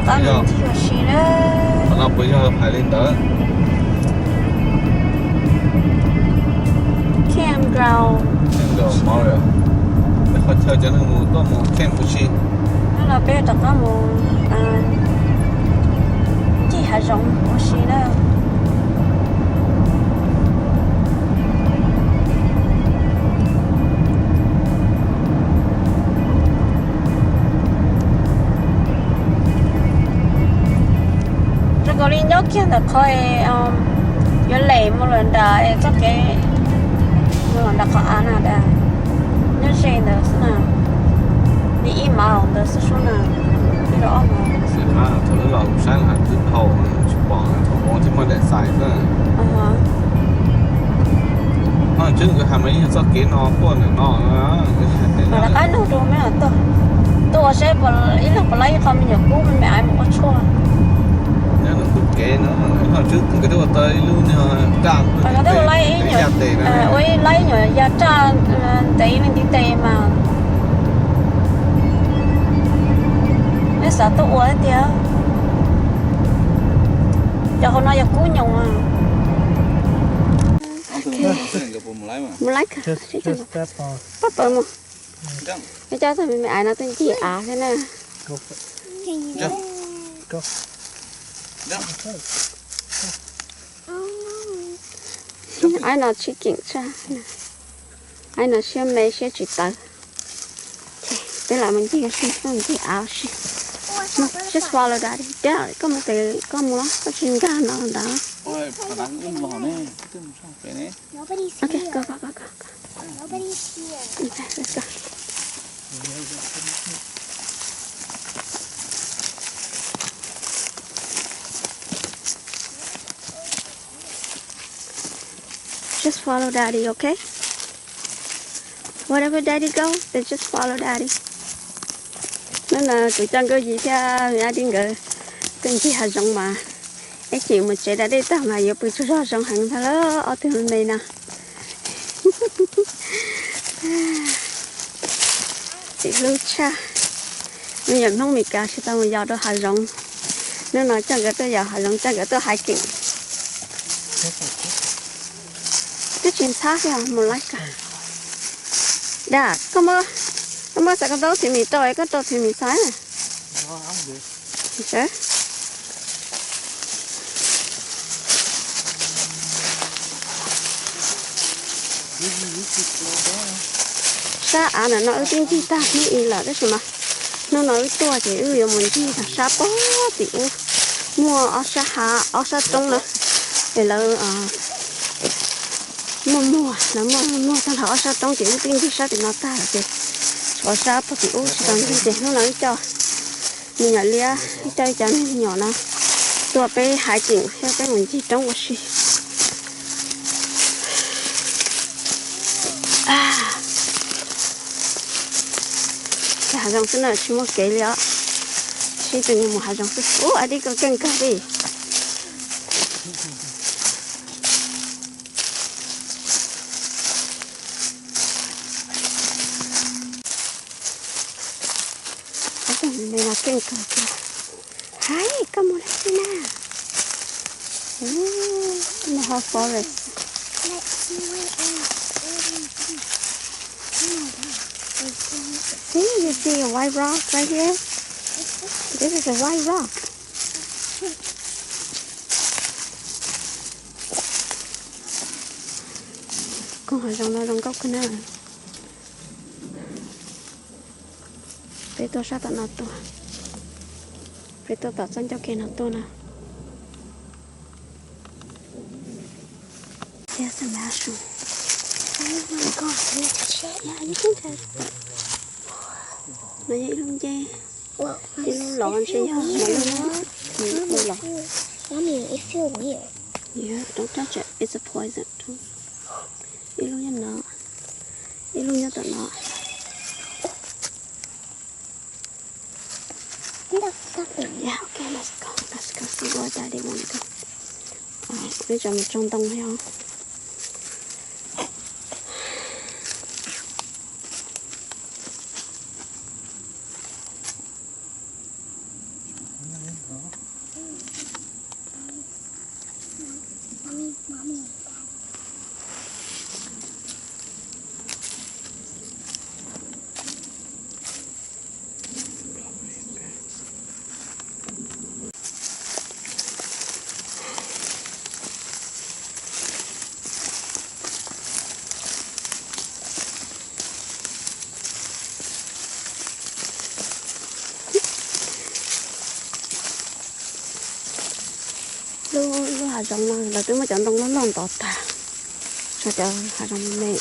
Qab mus ncig ua si na. Qhov no puas yog hais li ntawd? Campground. Campground Moria. Peb qhov chaw cov neeg mus tuaj mus camp ua si. Hnub no peb rov qab mus ncig hav zoov ua si na. Zoo nkaus li nyob kiag ntawm qhov yuav lem mus lawm nram txoj kev mus lawm nram qhov av na, nyob ze ntawd xwb na, li ib mile ntawd xwb sub na, ib los ob mile. Thaum wb los kuv saib los twb dhau tsis pom, thaum ub thiaj muaj daim xais xwb. Tsis nkawd hais mas yeej yog txoj kev no tuaj ntawm no. Mas rov qab nug rau me tuaj, tuaj ua seb ib leeg puas laib ib qho me nyuam kub me me aiv mus ua tshuaj. Nyob ntawm tus kev no, ib qho tswb nkawd twb ua tau ib lub raj, nkawd twb ua laib ib nyuam, ua laib ib nyuam ya raj ntev ib leeg ntiv tes mas. Nej xav tuaj ua tiag. Cov hauv no yog kub nyoos. Mus laib kawg, pab pawg mus. Coj tag me me aiv no tuaj ncig av thiab na. Aiv no tsis keem tshaj, aiv no siab me siab tsis tawv. Peb lam mus ncig ua si, mus ncig av ua si. Just follow daddy. Dad, koj mus pem, koj mus los koj tsis nkag no ntag. Okay, go, go, go, go. Okay, let's go. Just follow daddy, okay? Wherever daddy go, then just follow daddy. Hnub no kuv coj Nkauj Yim thiab me ab tib nkawd tuaj ncig hav zoov mas, ib chim mus tsev da dej tag mas yuav pw tsaug zog zoo heev ntag lauj ob tug me me no. Txim hlub tshaj. Me nyuam Hmoob Mes Kas tsis tau mus yos rau hav zoov. Hnub no coj nkawd tuaj yos hav zoov, coj nkawd tuaj hiking. Twb tsis ntxhab thiab mus laib kawg. Dad, koj muab, koj muab xav koj ntaub txiv mis rau, koj rau txiv mis xaiv. Sab av ntawm no wb twb ncig tag hnub ib lawm tab sis mas hnub no wb tuaj ces wb yuav mus ncig tag sab pog tim ub. Muaj ob sab hav ob sab roob na, es lawv muaj muag, lawv muaj muag tag nrho ob sab roob ces wb twb ncig sab tim no tag lawm ces tshuav sab pog tim ub tsis tau ncig ces hnub no wb coj me nyuam liab, wb coj ib cov me nyuam no tuaj peb hiking thiab peb mus ncig roob ua si. Ces hav zoov xwb na tsis muaj kev li os. Sib tw mus hav zoov xwb. Ub, a dib koj keej kawg li. Ob tug me no keej kawg kiag. Hais, koj mus dab tsi na? Ub, no ho forest. See, you see a white rock right here? This is a white rock. Koog hav zoov no zoo nkauj kawg na. Peb tuaj sab tom no tuaj, peb tuaj tom txoj ncauj kev no tuaj na. Thiab xam lab su. No yog ib lub ncej, ib lub los ntshe yog lub, lub los. Don't touch it, it's a poison. Ib lub nyob no, ib lub nyob tom no. Yeah, okay, let's go. Let's go see what daddy want to go. Peb tso mus tsaug ntoo thiab. Lub, lub hav zoov no lawv twb muab cov ntoo loj loj ntov tag, tshuav cov hav zoov me me.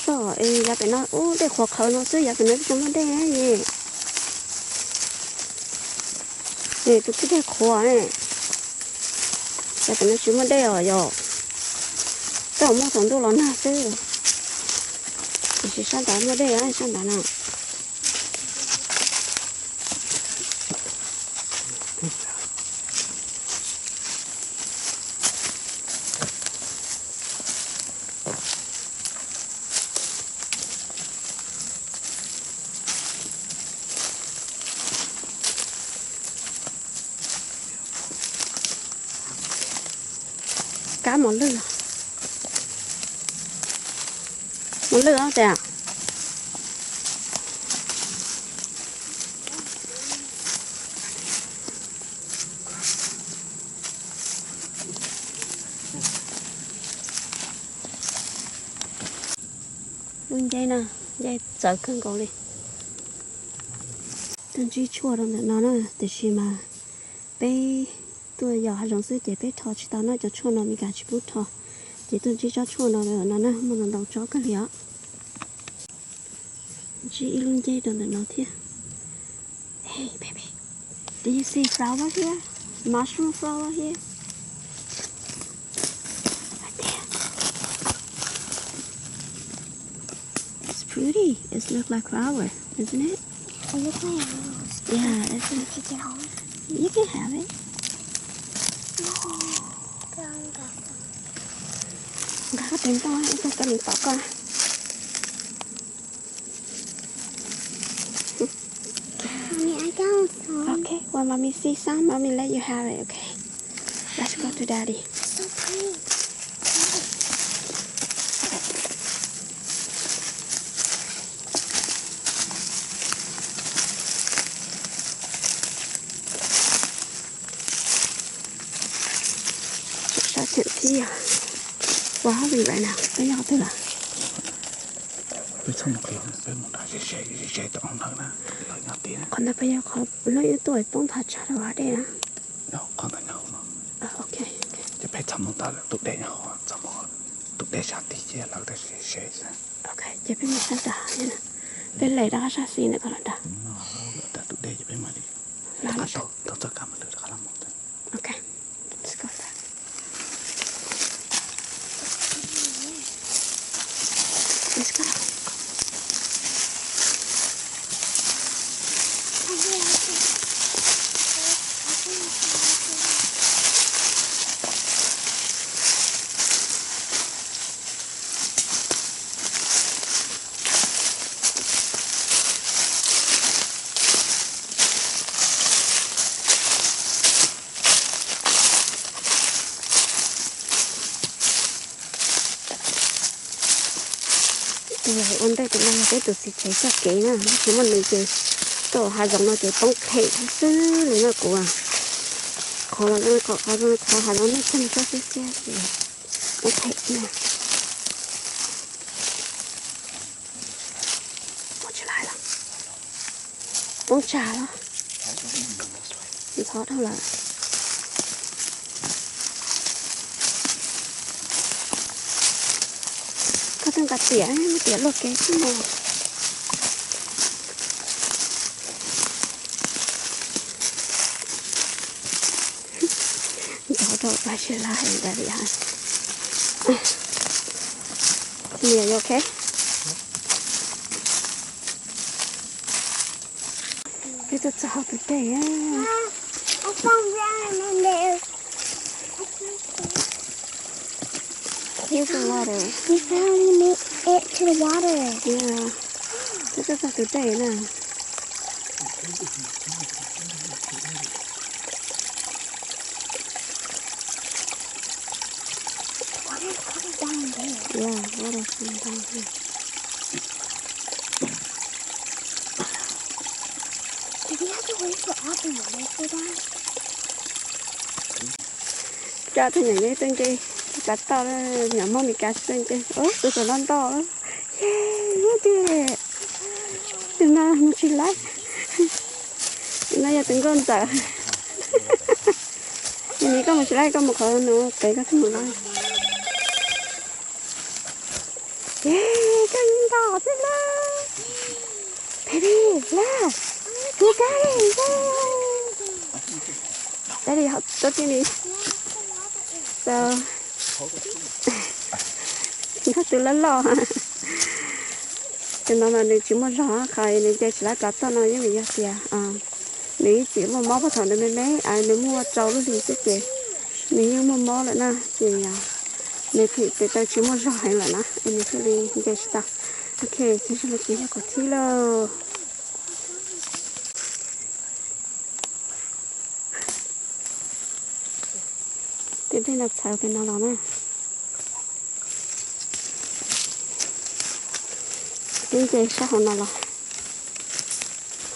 Soj, yav pem no ub dej qhuav qhawv no xwb, yav pem no twb tsis muaj dej ne. Es tus kwj dej qhuav ne, yav pem no tsis muaj dej os yog, twb muaj thaum ntuj los nag xwb. Tiam sis sab nrad muaj dej, sab nrad no. Kab mos lwj, mos lwj os tias. Lub nceb na, nceb txawv kawg nkaus li. Tuaj ntsib tshuaj rau ntawm no na, tiam sis mas peb tuaj yos hav zoov xwb ces peb rho tsis tau na, cov tshuaj no Meskas tsis pub rho. Ces tuaj ntsib tsob tshuaj no, no na, muaj ntau ntau tsob kawg li os. Ntsib ib lub nceb rau ntawm no thiab. Hey, baby. Do you see flower here? Mushroom flower here? Right there. It's pretty. It looks like flower, isn't it? It looks like a rose. Yeah, it's a... Can I take it home? You can have it. No. Nqa koj tus ntoo, ib tug coj mus pom koj. Mommy, I got some. Okay, well, mommy see some, mommy let you have it, okay? Let's go to daddy. So pretty. Sab cheem tib yog. Ua hauj lwm right now, peb nyob qhov twg lawm? Peb txhob mus qhov, peb mus nram ze ze ze ze tom ntawd na, lawv nyob tiag. Qhov ntawd peb yog qhov lub ib tuaj poob thaj tsam rau hav dej na. Qhov ntawd nyob hauv no. Ok, ok. Ces peb txhob mus tod, tus dej nyob hauv, txhob mus, tus dej sab tid ces lawv tau ze ze xwb. Ok, ces peb mus sab nrad, peb lem rov qab sab xis ntawm ko los nrad. Tus dej ces peb mam li rov qab taug txoj kab mus lwm rov qab los mus. Ok. Let's go. Let's go. Tus ua ntej tus no yog peb tus txiv tsev txoj kev na, tsis muaj nws ces tuaj hav zoov no ces poob them xwb li na kuv. Qhov los qhov, qhov hav zoov no tseem txob xiab xiab ces poob them na. Ua tsis laiv los? Poob tsag los? Ntxhov dhau lawm. Koj twb nqa tiam, muab tiam luaj kev xwb mog. Ntxhov dhau pab tsis laiv ntawd li hais. Nyiam, you okay? Peb tuaj txog hauv tus dej. I found ramen in there. I found Here's the water. We finally made it to the water. Yeah. Twb txog tus dej na. Water is coming down there. Yeah, water is coming down here. Do we have to wait for all the water to die? Coj tug nyam nyob ib tug nce, plav toj, nyam Hmoob Meskas tug nce, ub, tus saum no ntau. Yay, muaj tiag. Tus no mus tsis laib. Tus no yog tus nkauj ntxawm. Yog koj mus tsis laib koj mus qhov nuav pem koj thiaj mus laib. Yay, koj yeej ntau xwb na. Baby, look. You got it, yay. Daddy, hold, don't give me. So, no tus loj loj. Tus no mas nws tsis muaj zog, qhov nws nce tsis laib plav toj no yeej vim yog tias nws ib txwm muaj mob puag thaum nws me me, nws muaj rau lub hli xwb ces nws yeej muaj mob lawm na, ces nws thiaj tes taw tsis muaj zog heev lawm na, es nws thiaj li nce tsis tau. Ok, ces zoo li ces yog kuv thib lauj. Tus dej no txhawv pem no los na. Peb nce sab hauv no los.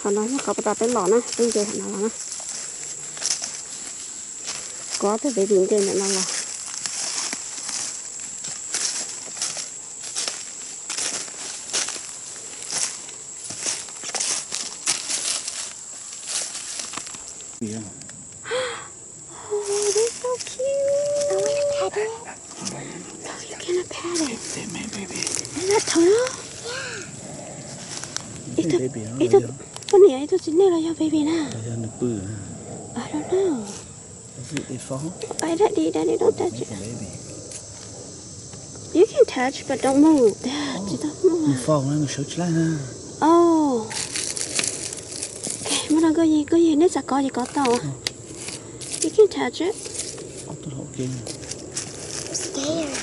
Hauv no yog qhov puag ta peb los na, peb nce hauv no los na. Kuv ob tug baby nce ntawm no los. Oh, they're so cute. I want to pet it. No, you cannot pet it. They, they made baby. Is that turtle? Yeah. Ib tug, ib tug poj niam, ib tug txiv neej los yog baby na? Los yog nws pw na. I don't know. Is it, it fall? Ay, daddy, daddy, don't touch it. It's a baby. You can touch, but don't move. Tsis tau move. Nws fall na, nws sawv tsis laib na. Oh. Ok, muab rau Nkauj Yig, Nkauj Yig, neb xav kov ces kov tau. You can touch it. Ob tug hauv ke. It's there.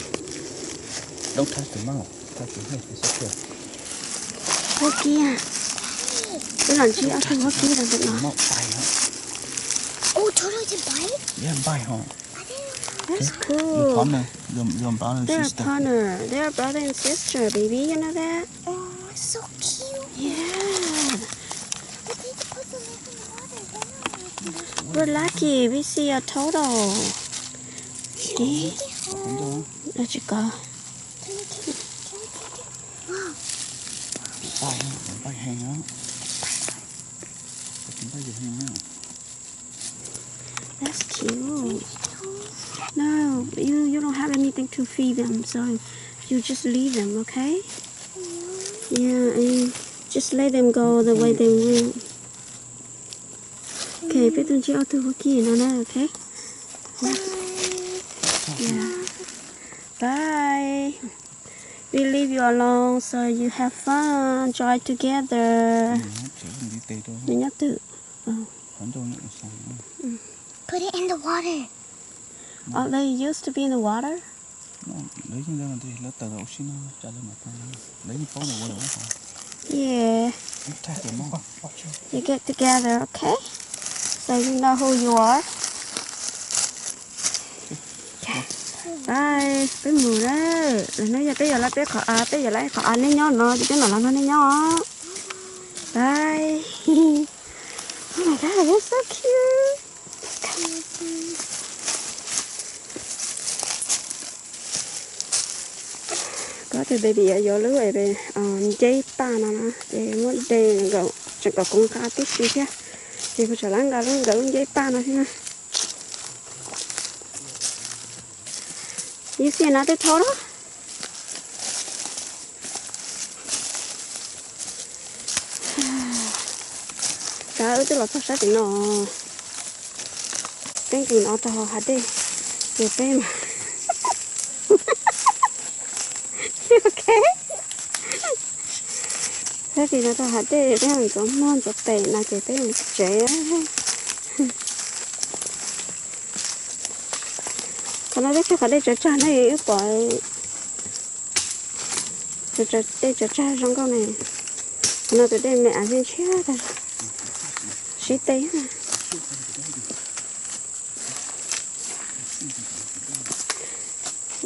Don't touch the mouth. Touch the head. It's okay. Huab kib. Peb los ntsib ob tug huab kib los ntawm no. Oh, turtle can bite? Yeah, bite, huh? That's cool. Your partner, your, your brother and sister. They're a partner. They're a brother and sister, baby. You know that? Oh, it's so cute. Yeah. But they put the leg in the water. They're not like you. We're lucky. We see a turtle. See? Ua tsis kov. Wow. Bite, bite heev na. Bite heev na. That's cute. No, you, you don't have anything to feed them, so you just leave them, okay? Yeah, and just let them go the way they want. Okay, peb tuaj ntsib ob tug huab kib no na, okay? Yeah. Bye. We leave you alone, so you have fun, enjoy together. Nws nyob twm. Put it in the water. Oh, they used to be in the water? Lawv yeej, lawv tawm ua si no, lawv yeej paub lawm ua lawm. Yeah. You get together, okay? So you know who you are. Bye, peb mus na. Lawm no yog peb yuav lawv peb qhov av, peb yuav lawv qhov av neb nyob no ces peb mam los nrog neb nyob. Bye. Oh my God, they're so cute. Koj tus baby yuav yuav lub nceb paj no na, ces muab de, tseem kom kuv nqa tib si thiab, ces kuv tseem lawv nqa lub, nkawd lub nceb paj no thiab na. Ib xij no tej thau na. Kav wb twb los txog sab tim no. Peb nqis no rau hauv hav dej, ces peb mas, ok. Peb nqis no rau hav dej, peb ntxuav muag ntxuav tes no ces peb mus tsev. Qhov no twb tsis qhov dej tsav tsag ne, wb pom Dej tsaws tsag zoo nkauj ne. Qhov no tus dej me av ntshiab tag, sib teb.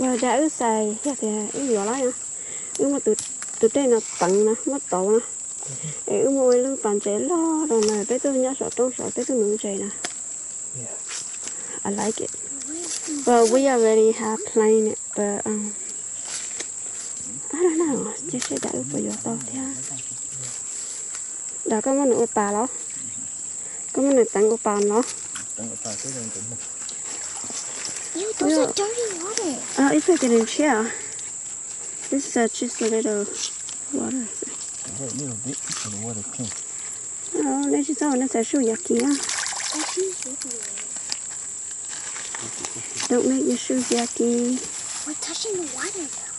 Yog tias wb xais, yog tias wb yuav lawm, wb muab tus dej no teev no, muab tauv no, es wb muab ua ib lub pas ntses loj rau na, peb tuaj nyob saum roob saud peb tuaj nuv ntses na. I like it. But we already have plane, but, um, I don't know, cia seb dam wb puas yuav tau thiab. Dam, koj muab nws ua pas los? Koj muab nws teev ua pas los? Ew, those are dirty water. Oh, it's like an inch here. This is a, just a little water. Wait, little bit for the water clean. Oh, nej tsis txhob ua nej xaiv shoes yuck na. Don't make your shoes yucky. We're touching the water, though.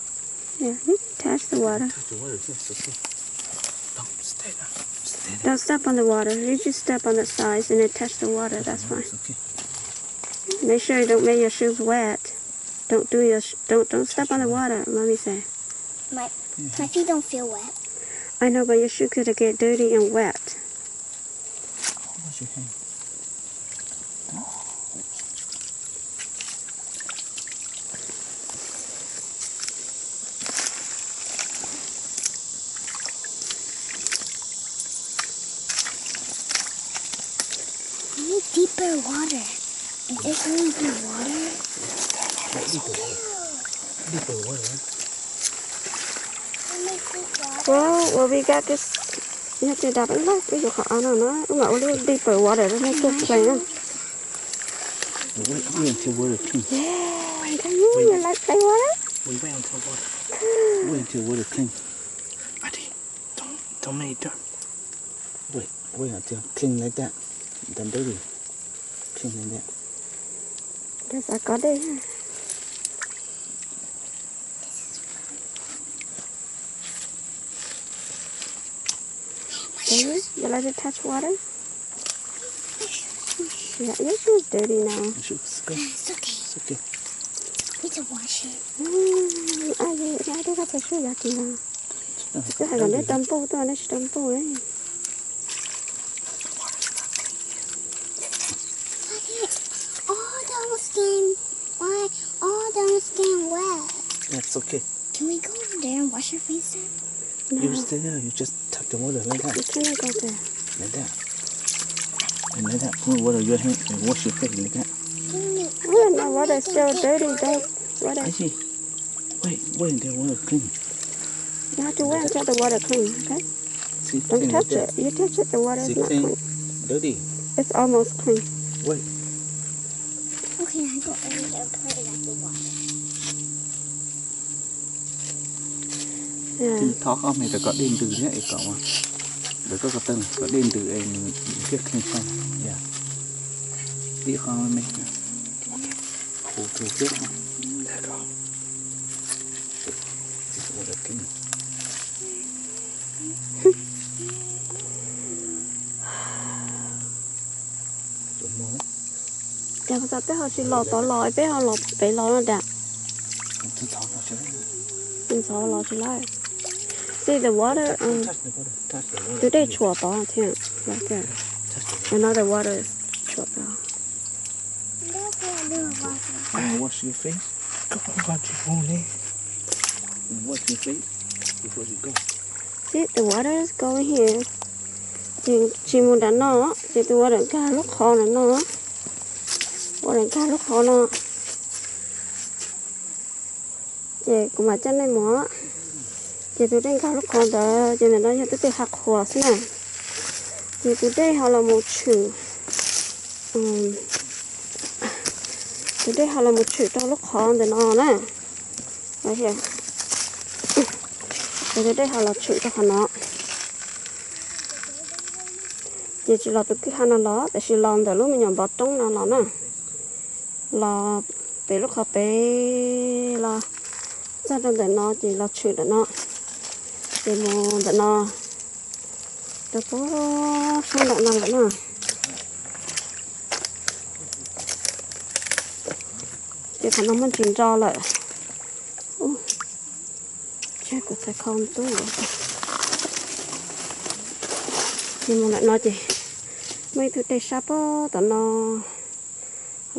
Yeah, you can touch the water. Touch the water, yes, okay. Don't step on the water. You just step on the sides and then touch the water. That's fine. It's okay. Make sure you don't make your shoes wet. Don't do your sh- don't don't step on the water. Let me say. My my feet don't feel wet. I know, but your shoe could get dirty and wet. Wash your hand. We need deeper water. Is this really deep water? Deeper water. Deeper water. Well, well, we got this. You have to dab it like this. Qhov no na, wb mam ua lub deeper water rau nej tuaj play na. Wait, wait until water clean. Yeah, you like play water? We wait until water. Wait until water clean. Adi, don't, don't make dirt. Wait, wait until clean like that. Then dirty. Clean like that. Tab xav kov dej. Baby, you like to touch water? Yeah, your shoes dirty now. Your shoes, go. It's okay. It's okay. Need to wash it. Ai, no, dej koj txhais shoes yucky no. Twb hais kom nej rau npuj tuaj, nej tsis rau npuj li. Look at all those skin, why all those skin wet? That's okay. Can we go over there and wash our face then? You stay there, you just tap the water like that. You cannot go there. Like that. And like that. Put water on your hand and wash your face like that. Oh, my water is still dirty, babe. Water. I see. Wait, wait, the water clean. You have to wait until the water clean, okay? See, don't touch it. You touch it, the water is not clean. Dirty. It's almost clean. Wait. Okay, I go over here and put it at the water. Thov koj me rau kom dej ntws thiab es kom, ntawm koj ko taw kom dej ntws es nws thiaj clean sai. Tib qho me, hu tus thiab. Cas peb ho tsis los tod los, peb ho los pem los no dam. Ntxhov los tsis lawm. See the water, tus dej tshuam tod thiab. Another water tshuam tod. Wash your face. Wash your face before you go. See, the water is going here. Ces tsis mus nram no, ces tus water nkag lub qhov nram no. Water nkag lub qhov no. Ces kuv mam coj nej mus. Ces tus dej nkag lub qhov ntawd, ces ntawm no yog tus dej hav qhuav xwb na. Ces tus dej ho los mus tshwm, tus dej ho los mus tshwm rau lub qhov ntawm no na. Ces tus dej ho los tshwm rau qhov no. Ces tsis los tus kwj ha no los, tiam sis los ntawm lub me nyuam npov roob no los na. Los pem lub qhov pem los txog rau ntawm no ces los tshwm ntawm no, ces mus ntawm no rau puag sab nram no lawm na. Ces qhov no muaj ntsis ntso lawm. Kuv txhais khau ntub. Ces mus nram no ces muaj ib tug dej sab pob tom no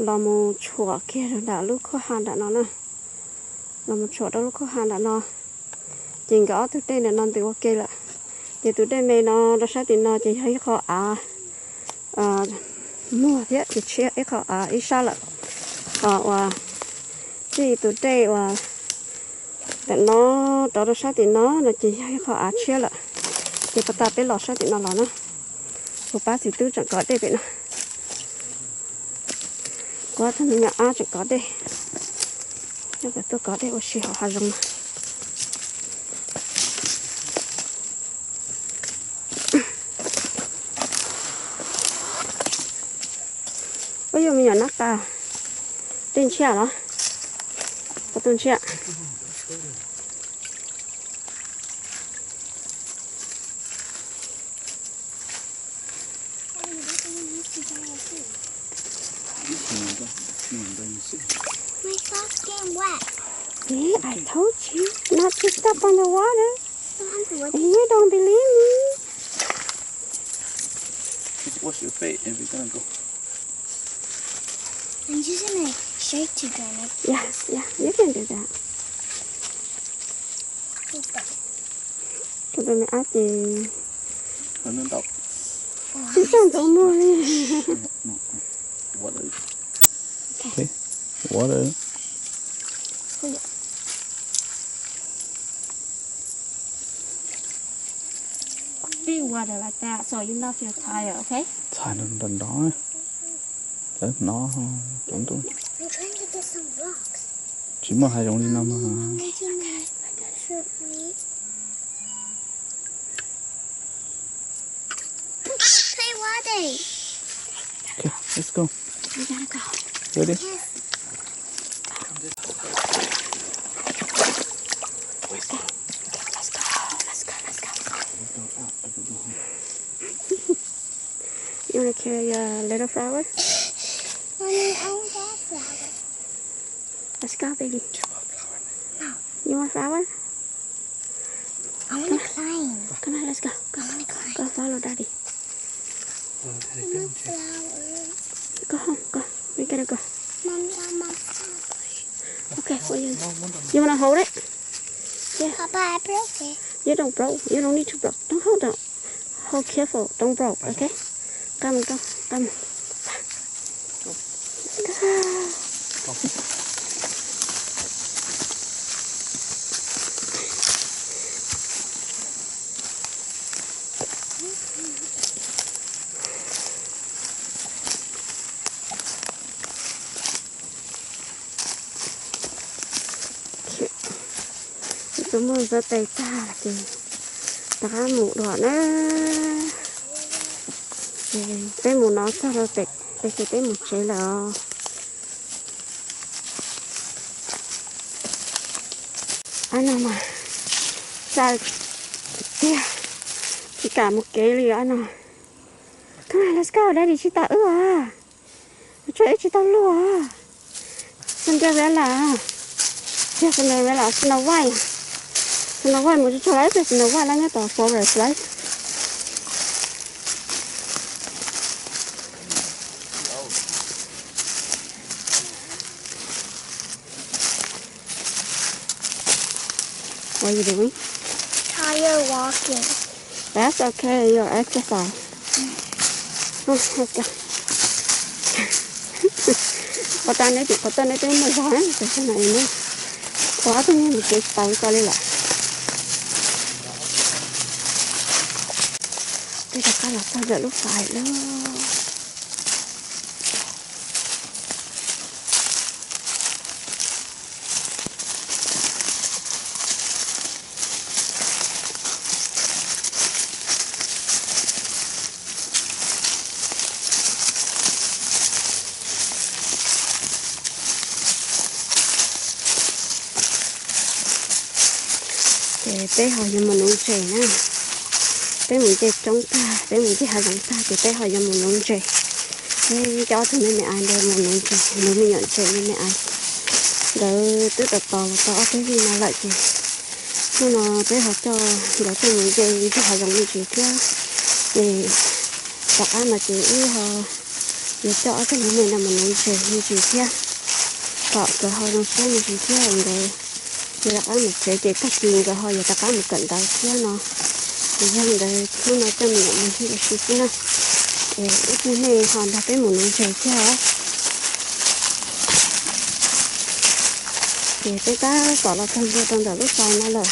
los mus tshuam kiag rau nram lub khuab ha nram no na. Los mus tshuam rau lub khuab ha nram no. Ces nkawd ob tug dej nram no ntws ua ke lawm. Ces tus dej me no rau sab tim no ces yog ib qho av muag thiab ces tshiab ib qho av ib sab lawm. Ho uas txij tus dej uas ntawm no rov rau sab tim no no ces yog ib qho av tshiab lawm. Ces puag ta peb los sab tim no los na, kuv pab txiv tub tseem kov dej pem no. Kuv ob tug me nyuam ab tseem kov dej, nyob pem tuaj kov dej ua si hauv hav zoov no. Ua yog me nyuam nab qa, dej ntshiab los? Qhov twg ntshiab? My sock's getting wet. See, I told you not to step on the water. Don't have to worry. And you don't believe me. Just wash your face and we're gonna go. I'm using my shirt to dry my face. Yeah, yeah, you can do that. Tus me ab ces tib txoj ntxuav muag li. Okay. Water. Big water like that, so you not feel tired, okay? Txhais nrov nrov, lawv hnov cov ntuj. I'm trying to get some rocks. Tsis muaj hav zoov li no mas. Play water. Okay, let's go. We gotta go. Ready? Yes. Let's go. Let's go. Let's go. Let's go. You wanna carry a little flower? Mommy, I want that flower. Let's go, baby. No. You want flower? I wanna climb. Come on, let's go. Go. I wanna climb. Go follow daddy. I want flower. Go home, go. We gotta go. Mommy, I want flower. Okay, for you. You wanna hold it? Yeah. Papa, I broke it. You don't broke. You don't need to broke. Don't hold on. Hold careful. Don't broke, okay? Come, go, come. Go. Tus muag ntxuav tes tag ces rov qab mus dua na. Ces peb mus no txog rau pem ces peb mus tsev lawm os. Ab no mas xa tiag, tsis kam mus kev li ab no. Come on, let's go, daddy tsis tau wb as. Kuv tso wb tsis tau luag. Cinderella. Yog Cinderella, Snow White. Snow White mus tsis tau lawm, Snow White lawv nyob tom forest lawm. What are you doing? Tired walking. That's okay, your exercise. Let's go. Qhov tag neb tim qhov txoj neb twb muaj zog na, tam sim no es neb ua ob tug niag mus kev tsis tau li ko li lawm. Peb rov qab los txog ntawm lub fais lawm. Ces peb ho yuav mus nuv ntses na. Peb mus nce roob tag, peb mus nce hav zoov tag ces peb ho yuav mus nuv ntses. Peb coj ob tug me me ais ntawd mus nuv ntses, nuv me nyuam ntses me me ais. Nkawd twb tos tos los tau ob peb vij no lawm ces Hnub no peb ho coj nkawd tuaj mus nce ntug hav zoov me ntsis thiab, ces tom qab no ces wb ho yuav coj ob tug me me no mus nuv ntses me ntsis thiab, kom nkawd ho zoo siab me ntsis thiab nkawd yuav rov qab mus tsev ces tag kis nkawd ho yuav rov qab mus kawm ntawv thiab no. Ces yog li ntawd hnub no coj me nyuam mus ncig ua si xwb na, es ib pliag nej ho nrog peb mus nuv ntses thiab os. Ces peb tab tom los txog ntua rau ntawm lub fais no lawm.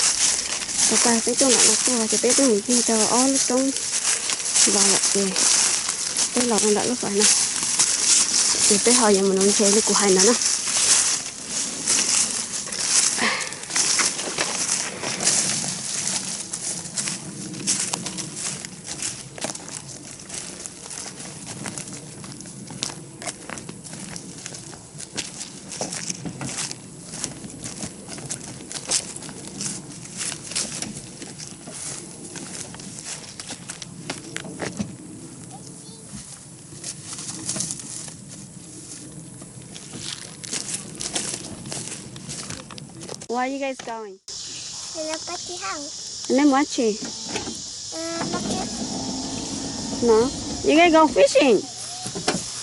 Tag peb tuaj nram no tuaj ces peb twb mus ncig rau ob lub roob los lawm ces peb los rau ntawm lub fais no, ces peb ho yuav mus nuv ntses li kuv hais ntawd na. Where are you guys going? Hello, Patty, how? Neb mus dab tsi? Uh, market. No, you guys go fishing?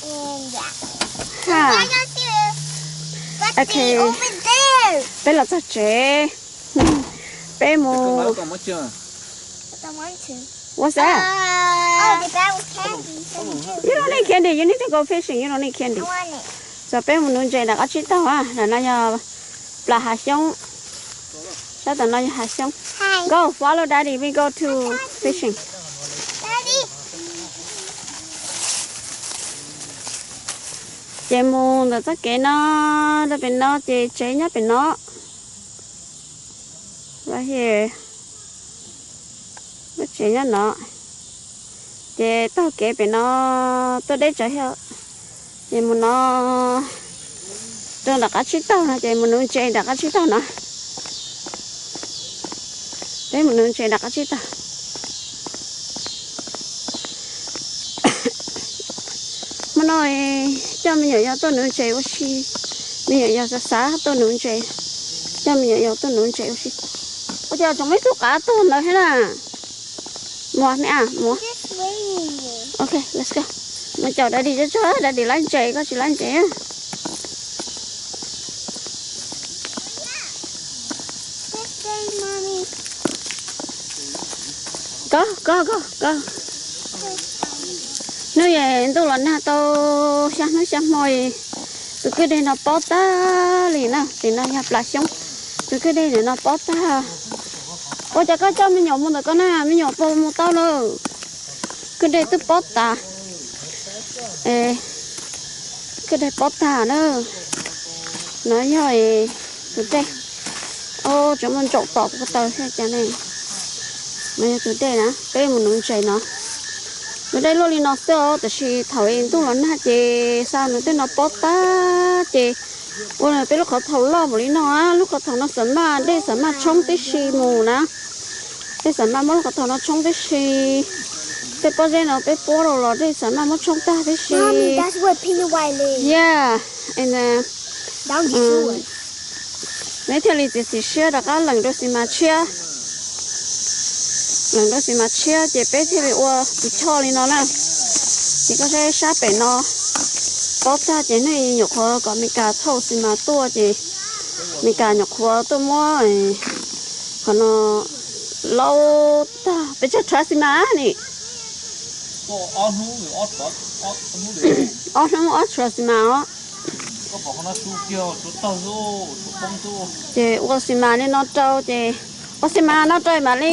Uh, yeah. Ha. Why not you? Patty, okay. Over there. Peb los txog tsev. Peb mus. What's that? Oh, they buy with candy. You don't need candy. You need to go fishing. You don't need candy. I want it. So peb mus nuv ntses nram qab tsib taug a. Ntawm no yog plas hav xyoob. Sab tom no yog hav xyoob. Hi. Go, follow daddy. We go to fishing. Daddy. Ces mus ntawm txoj kev no rau pem no ces tsev nyob pem no. Right here. Lub tsev nyob no. Ces taug kev pem no tuaj deb tsawv thiab. Ces mus no rau nram qab tsib taug no ces mus nuv ntses nram qab tsib taug no. Peb mus nuv ntses nram qab tsib taug. Hmo no coj me nyuam yaus tuaj nuv ntses ua si. Me nyuam yaus xav xav tuaj nuv ntses, coj me nyuam yaus tuaj nuv ntses ua si. Ua cas tseem muaj ib tug qav tuag ntawd thiab na? Mus me a, mus. Ok, let's go. Mus caum daddy tso, daddy laib ntses, koj tsis laib ntses. Koj, koj, koj, koj. Hnub es ntuj los nag tau xya hnub xya hmo, tus kwj deg no pob tag li na, tim no yog plas xyoob, tus kwj deg no pob tag. Ua cas koj coj me nyuam mus ntawm koj na, me nyuam puas mus tau lawm? Kwj deg twb pob tas. Kwj deg pob tag na. No yog tus dej. Tseem muaj ntsaum tom kuv ko taw thiab cas ne. No yog tus dej na, peb mus nuv ntses no. Tus dej luaj li no xwb os, tab sis thaum ntuj los nag ces xa nws tej no pob tag ces ua peb lub qhov thaum loj npaum li no, lub qhov thaum no xam maj, dej xam maj tshoob tib si mus na. Dej xam maj muab lub qhov thaum no tshoob tib si. Tej pob zeb no peb puab rau los dej xam maj muab tshoob tag tib si. Yeah, and then peb thiaj li txiav txim siab rov qab leem rau xis mas tshiab. Leem rau xis mas tshiab ces peb thiaj li ua tus choj li no na. Ces koj saib sab pem no pob tag ces nej nyuam qhuav kom Mes Kas thauj xis mas tuaj ces Mes Kas nyuam qhuav tuaj muab qhov no laub tag peb tsawg tshua xis mas ni. Ob hnub ob tshua xis mas os. Ces ua xis mas li no rau ces, ua xis mas no rau mam li,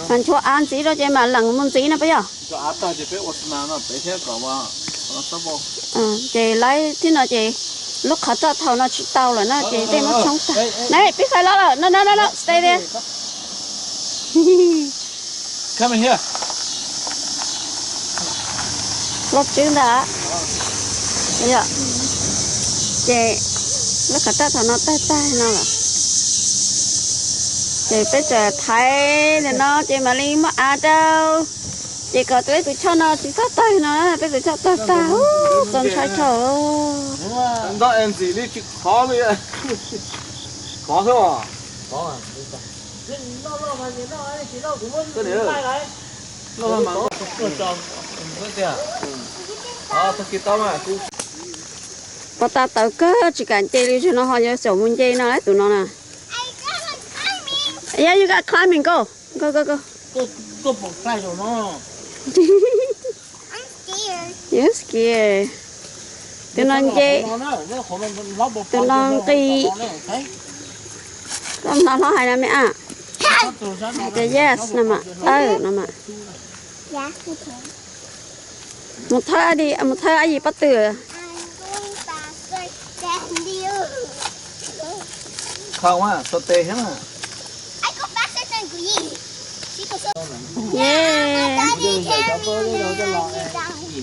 mas nchuav av ntxiv rau ces mam leem mus ntxiv no puas yog? Ces laib thib no ces lub qhov roj thaum no tsis tau lawm no ces dej muab tshoob tag. Ne peb fais los lawm, no no no no, stay there. Los tswv ntag. Ces lub qhov roj thaum no tawg tag no lawm. Ces peb tseem thaiv ntawm no ces mam li muab av rau. Ces kom peb tus choj no tsis txhob tawg no, peb tus choj tawg tag, txaus ntshai dhau. Nto es ntxim li tsis khov li. Khov xwb os. Pov tas tawv kawg tsis kam nce li, zaum no ho yuav xyaum mus nce no lawm tus no na. Yeah, you got climbing, go, go, go, go. You scared. Tus no nce, tus no nqis. Koj hnov hlob hais no me a? Hais tias yes no mas, tawm no mas. Mus thawb di, mus thawb Ab Yim pob tw. Yeah.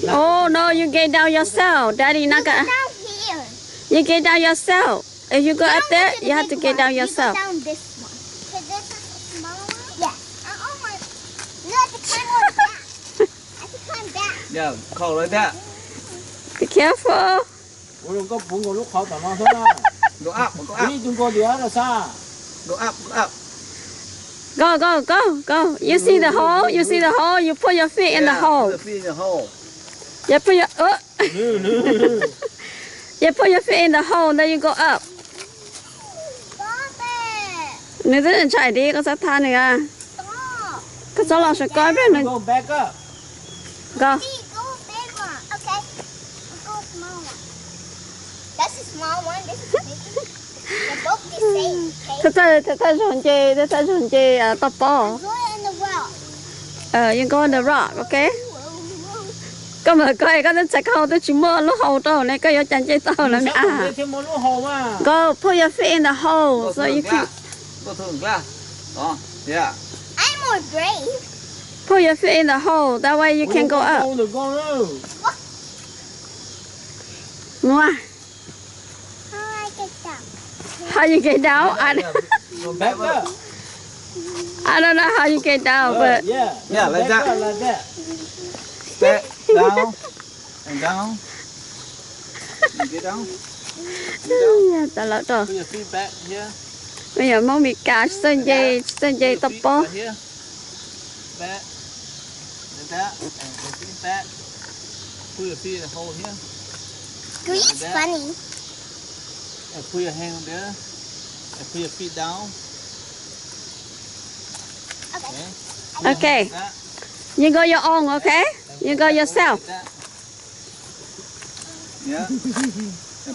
Oh no, you get down yourself. Daddy not gonna. You get down yourself. If you go up there, you have to get down yourself. This one. 'Cause this is a small one. Yeah. And oh my. You have to climb up. I have to climb back. Yeah, climb like that. Be careful. Ua zoo koj puv nkaus lub qhov tom no xwb na. Go up, go up. Ib tug nkaus tias no sa. Go up, go up. Go, go, go, go. You see the hole? You see the hole? You put your feet in the hole. Yeah, put your feet in the hole. Yeah, put your, uh, you put your feet in the hole, then you go up. Nws twb ntshai dib, koj txhob thab nws. Koj txhob los saum koj ib pliag nws. Go. Thawj thawj zaug nce, thawj thawj zaug nce toj pob. You go in the rock, okay? Koj mas koj, koj twb txhais koj hau twb tsis muaj lub hau rau ne, koj yuav cas nce tau lawm me a? Go put your feet in the hole so you can. Put your feet in the hole, that way you can go up. Mus. How you get down? I don't know how you get down, but yeah, like that. Step down and down. You get down. Tau lawm rau. Put your feet back here. Peb yog Hmoob Mes Kas tsis txawj nce, tsis txawj nce toj pob. Back. Like that. And your feet back. Put your feet in the hole here. Grease funny. And put your hand there. And put your feet down. Okay. Okay. You go your own, okay? You go yourself. Yeah. And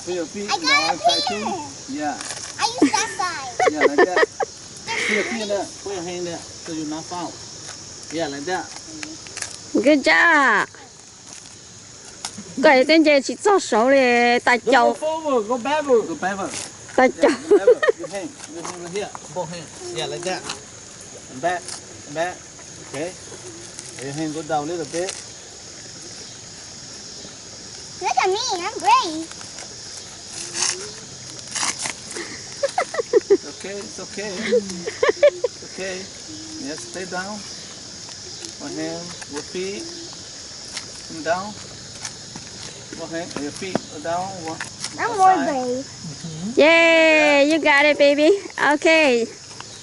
put your feet on the other side too. Yeah. I use that side. Yeah, like that. Put your feet in there. Put your hand there so you not fall. Yeah, like that. Good job. Koj twb nce tsis txog saud li, tas caus. Go back, go back. Tas caus. Your hand, your hand right here. Both hands. Yeah, like that. And back, and back. Okay. Your hand go down a little bit. Look at me, I'm brave. It's okay, it's okay. It's okay. Yes, stay down. One hand, your feet. Come down. One hand, your feet down. One, I'm more brave. Yay, you got it, baby. Okay.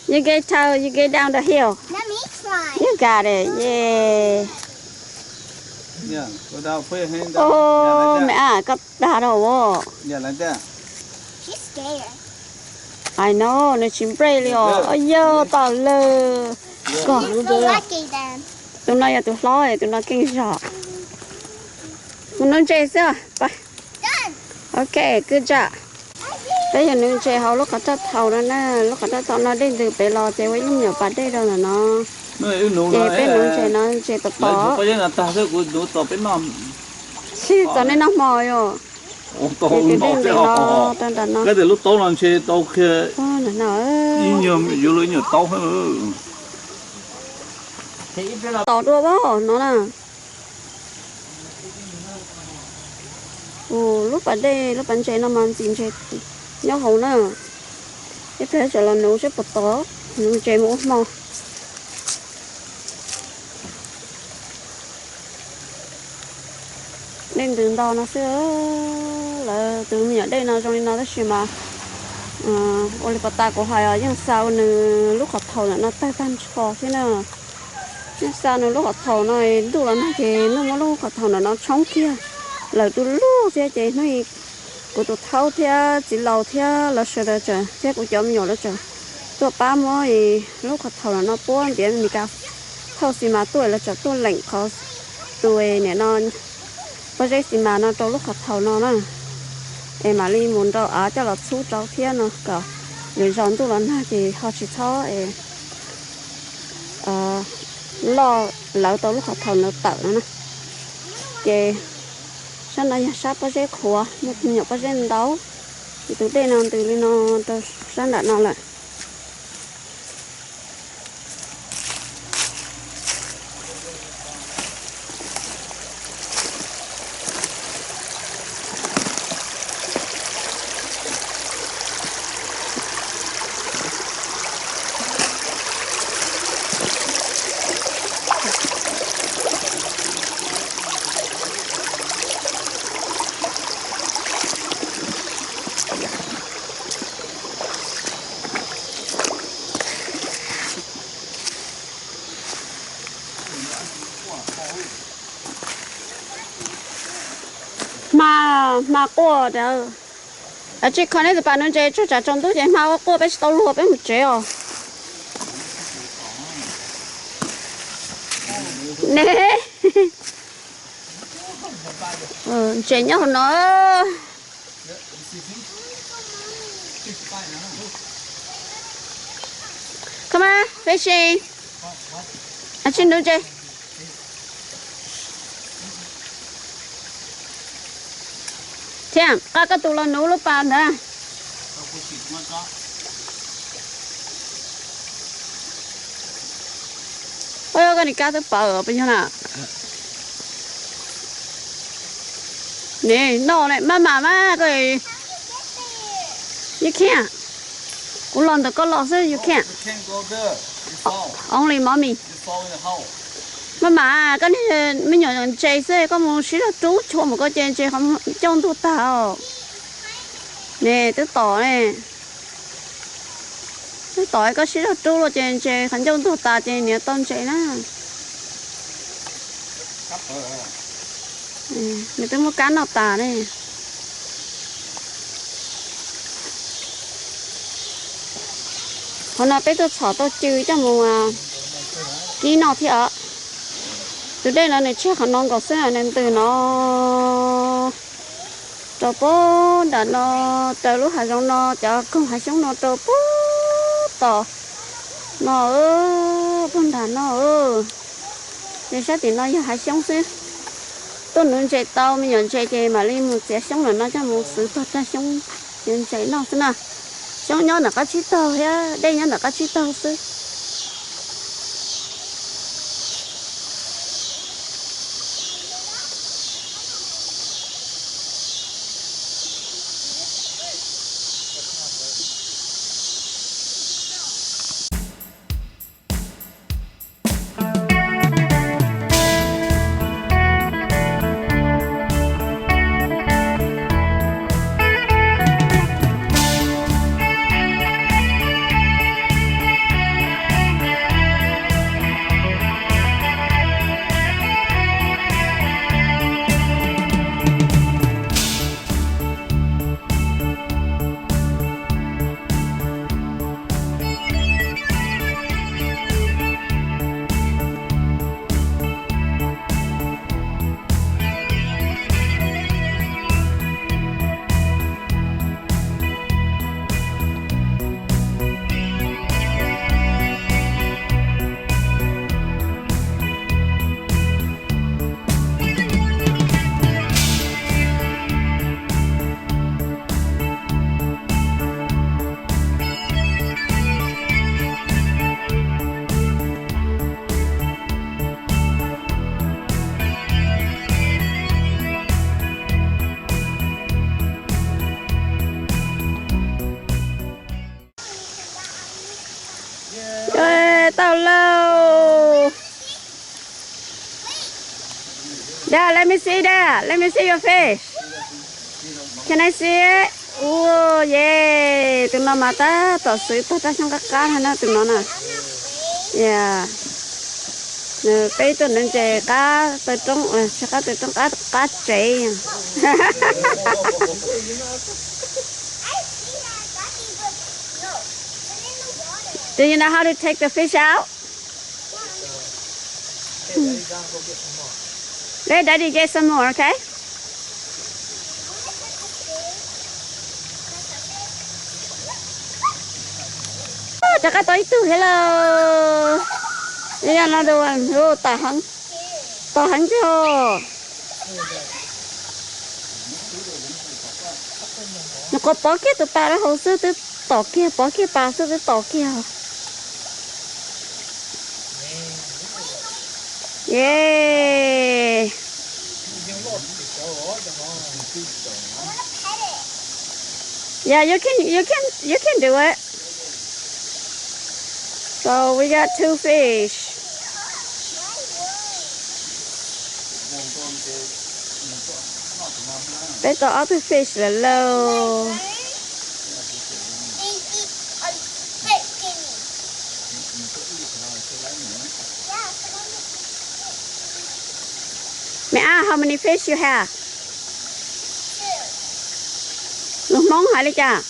You get tall, you get down the hill. Let me try. You got it. Yay. Yeah, go down, put your hand down. Oh, yeah, like that. Me a, koj dag rau. Yeah, like that. She's scared. I know, nws tsis brave li os. Ua yog tom lawm. Koj. You're so lucky then. Tus no yog tus hlob, tus no keej zog. Mus nuv ntses xwb. Ok, good job. Peb yog nuv ntses hauv lub qhov raj thaum no na, lub qhov raj thaum no dej ntws pem los ces ua ib lub me nyuam pas dej rau ntawm no. Ces peb nuv ntses no ntses tom tom. Sib txom nej noj hmo yom. Ces tus dej ntws no rau nram no. Lub taub no ntshe tau kiag ib nyuag, yuav luag ib nyuag taub. Tom dua no na. Ua lub pas dej, lub pas ntses no mas ntxim ntses nyob hauv na. Ib pliag tseem los nuv seb puas tau, nuv ntses mus ua hmo. Dej ntws nto no xwb, lawv tus me nyuam dej no zoo li no tab sis mas Ua li pas tas kuv hais os, yeej xa nws lub qhov thaum ntawm no tawg tag nrho thiab na. Yeej xa nws lub qhov thaum no, ntuj los nag ces ntuj muab lub qhov thaum ntawm no tshoob kiag lawm du lug thiab ces hnub kuv tus thaub thiab txiv laus thiab lawv sawv daws thiab kuv cov me nyuam lawv tseem tuaj pab muab lub qhov thaum ntawm no puab ntiav Meskas thauj xis mas tuaj, lawv tseem tuaj leem qhov tus niam no pob zeb xis mas no rau lub qhov thaum no na, es mam li mus nrau av coj los txhub rau thiab no kom lwm zaus ntuj los nag ces ho tsis txhob loj lawv tau lub qhov thaum ntawd tawm no na. Ces sab no yog sab pob zeb qhuav, muaj me nyuam pob zeb ntau. Ces tus dej no ntws li no rau sab nram no lawm. Hma, hma quaj. Tsis kho nej tus pas nuv ntses tsuag tsam tsaus ntuj ces hma quaj quaj peb tsis tau luag peb mus tsev os. Ne, ntses nyob hauv no. Come on, fishing. Tsis nuv ntses. Thiab, qa koj tus los nuv lub pas ntawd. Ua koj nim kab twb pawv pes yog na. Nim no ne, maj mam mas koj, you can't. Kuv los ntawm koj los xwb, you can't. Only mommy. Maj mam, koj niag me nyuam ntses xwb, koj mus sib zog rub chua mus koj ces ntses qhov ncauj ntuag tag os. Ne, twb tom ne. Twb tom koj sib zog rub los ces ntses qhov ncauj ntuag tas ces niam tau ntses na. Nws twb muab kab noj tas ne. Qhov no peb tuaj txhom tau cw coj mus kib noj thiab os. Tus dej no nws tseg qhov no nkaus xwb, nws ntws no rau puag nram no, raws lub hav zoov no, cov koog hav xyoob no rau puag tom no, puag nram no. Ces sab tim no yog hav xyoob xwb. Tuaj nuv ntses tau me nyuam ntses ces mam li mus txiav xyoob ntawm no coj mus xwv tog rag xyoob, txiav ntses noj xwb na. Xyoob nyob ntawm qab tsib taug thiab dej nyob ntawm qab tsib taug xwb. Tau lauj. Dad, let me see that. Let me see your fish. Can I see it? Oh, yeah. Tus no mas tab tom xwv tag raj xyoob qab qab no na, tus no na. Peb tuaj nuv ntses qab taw roob, tsis qab taw roob, qab tsev. Do you know how to take the fish out? Let Daddy get some more, okay? Rov qab tau ib tug thiab lauj. Another one. Tom heev, tom heev tiag. Nws qhuav pov kiag tus pas rau hauv xwb twb tom kiag, pov kiag pas xwb twb tom kiag. Yay. Yeah, you can, you can, you can do it. So we got two fish. Peb tau ob tug fish lawm lauj. Mẹ a, how many fish you have? Lus Hmoob hais li cas?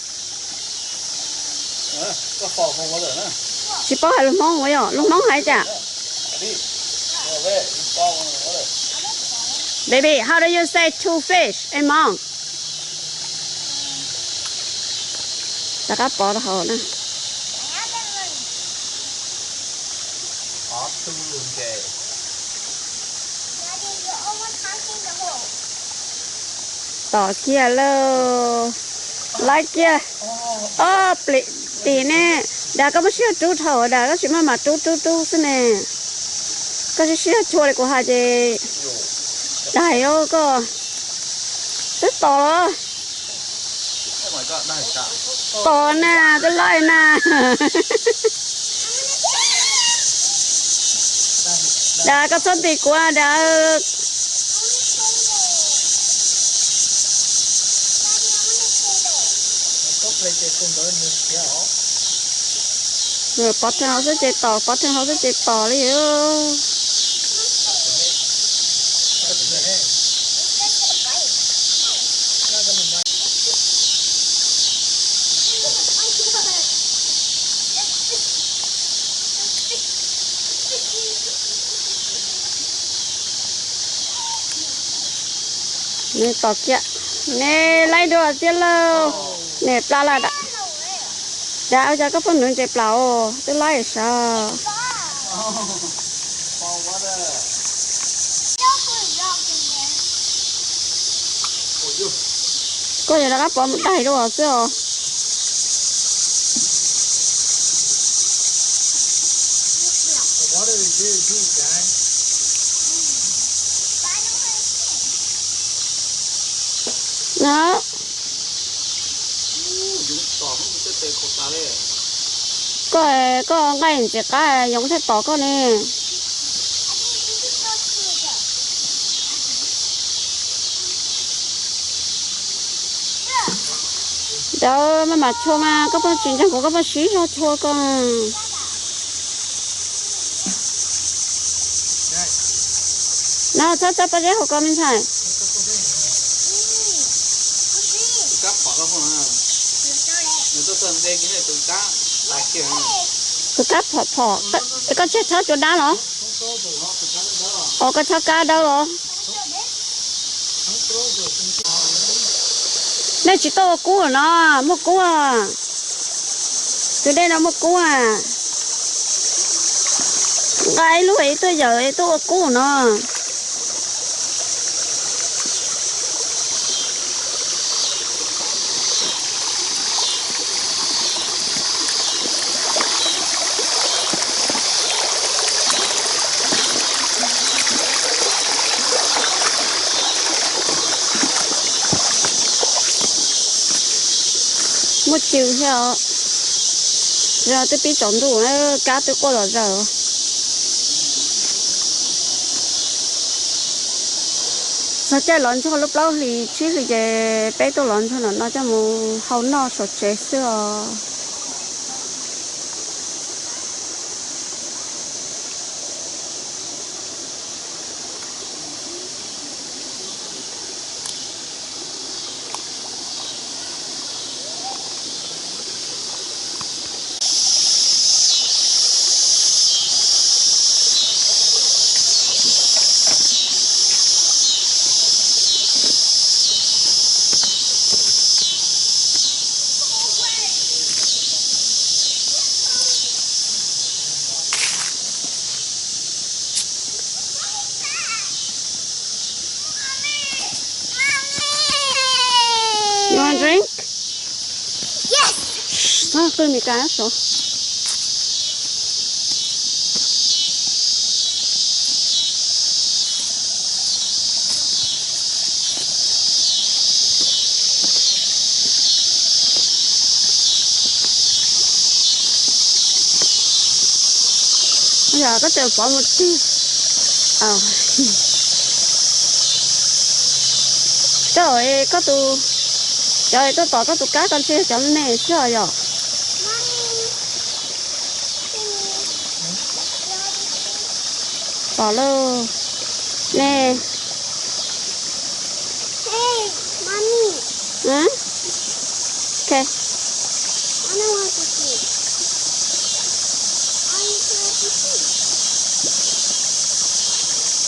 Tsis paub hais lus Hmoob ua yog lus Hmoob hais li cas? Baby, how do you say two fish in Hmoob? Rov qab pov rau hauv na. Tom kiag lauj. Laib kiag ob plim tim ne. Dag, koj muaj sij hawm rub dhau dag, koj tsis muaj mam rub rub rub xwb ne. Koj sib sib zog chua li kuv hais ces daig koj. Twb tom los. Tom na, twb laib na. Dag, koj txhob ntim kuv dag. Pov rhees hauv xwb ces tom, pov rhees hauv xwb ces tom li. Nws tom kiag, nws laib dua thiab lauj. Nws plab lawm. Dag, ua cas koj pheej nuv ntses plaws, twb laib sav. Koj yog rov qab pov mus daig dua xwb os. Na, koj, koj nqaij ntxim qab yoov thiaj tom koj ne. Dawb maj mam chua mas koj pheej tsis ntseeg kuv, koj pheej sib zog chua koj. No txhob txhob pob zeb hauv ko me ntxhais. Tus kab phom phom, koj tseg txhob cua dab los? Os, koj txhob kab dawb los? Nej tsis tuaj ua kub no, muaj kub. Tus dej no muaj kub. Nqa ib lub es tuaj yawm es tuaj ua kub no. Muaj cw thiab os. Twb pib tsaus ntuj, kab twb quaj zom zaws. Txog caij lov ntxuag lub plaub hlis tsib hlis ces peb tuaj lov ntxuag no no coj mus hau noj saum tsev xwb os. You want drink? Yes. Txhob qw Meskas sov. Yog koj tseem pov mus tig. Koj, koj tus, cov tuaj tom koj tus kab ko ntshe yog cov me xwb os yom. Pom lauj. Ne.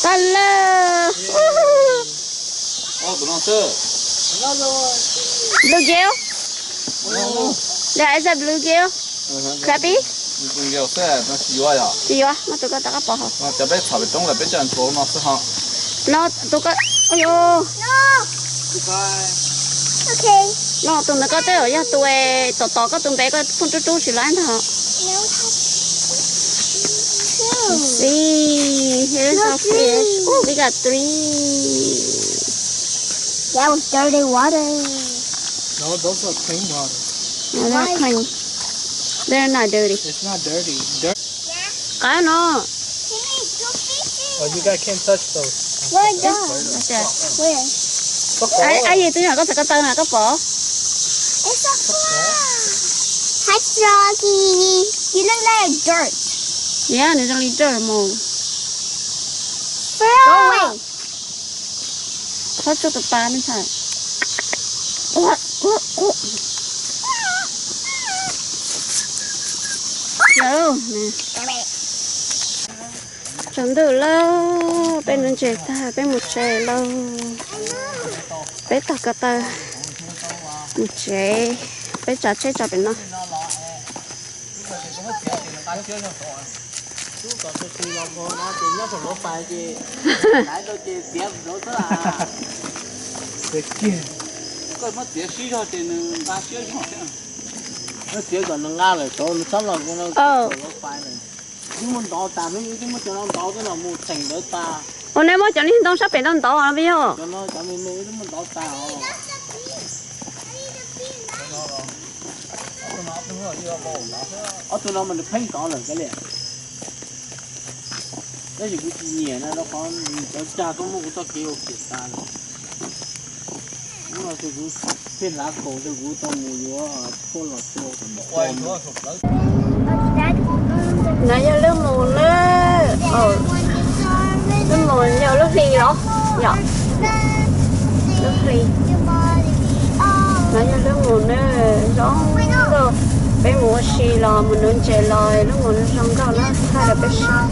Tag lawm. Blue gill? There is a bluegill. Crappie? Tsis yuav, muab tus koj rov qab pov hauv. Cov peb txhom pem roob lawm peb coj nthuav no xwb ho. No tus koj, no tus ntawd koj twb yog tus tom tom koj tus npe koj phooj rub rub sim lawm ntag. See, here's our fish. Oh, we got three. That was dirty water. No, those are clean water. No, they're clean. They're not dirty. It's not dirty. Dirt. Qab no. Oh, you guys can't touch those. Where are those? Where? Ai, ai, tus nyuam koj txhais ko taw na koj pom. It's a frog. Hi, Froggy. You look like dirt. Yeah, nws zoo li dirt mas. Frog. Txhob tsuag tus pas me ntxhais. Tsaus ntuj lawm, peb nuv ntses tag peb mus tsev lauj. Peb tog ko taw mus tsev, peb tsav tsheb tso pem no. Ua, nej muab cov niag ntoo sab pem ntawd ntov ntov yog. Tab sis kuv tsis nyiam na, rau qhov cov cag koj muab kuv txoj kev ua kiam tas lawm. Hnub no kuv thiaj hlav kaus rau kuv tau mus yuav tshuaj los tua. No yog lub mus na, lub mus yog lub hli los yom, lub hli. No yog lub mus na, zoo nkauj. Peb mus ua si los mus nuv ntses los lub mus no zoo nkauj na, thaij rau peb saib.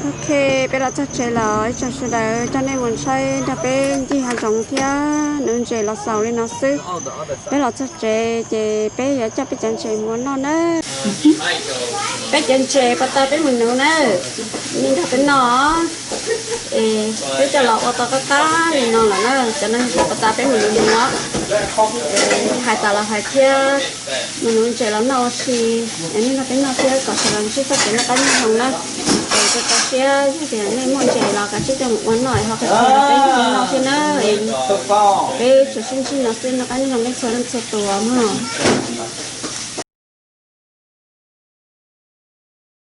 Ok, peb los txog tsev lawm, ib tsoom sawv daws coj nej mus saib nrog peb ncig hav zoov thiab nuv ntses los xaus li no xwb. Peb los txog tsev ces peb yuav coj peb cov ntses mus ua noj na. Peb cov ntses pas tas peb mus nuv na, nej nrog peb noj. Es peb coj los ua tau qab qab li no lawm na, cov no yog pas tas peb mus nuv nuv. Hais tas los hais thiab, mus nuv ntses los noj ua si, es nej nrog peb noj thiab kom sawv daws ntsib txoj kev noj qab nyob zoo na. Es Txaus siab yog tias nej muaj ntses los kav tsij coj mus ua noj ho qhia qhia rau peb mloog thiab na. Peb tsuas sib ntsib no xwb, noj qab nyob zoo nej txhua leej txhua tus mog.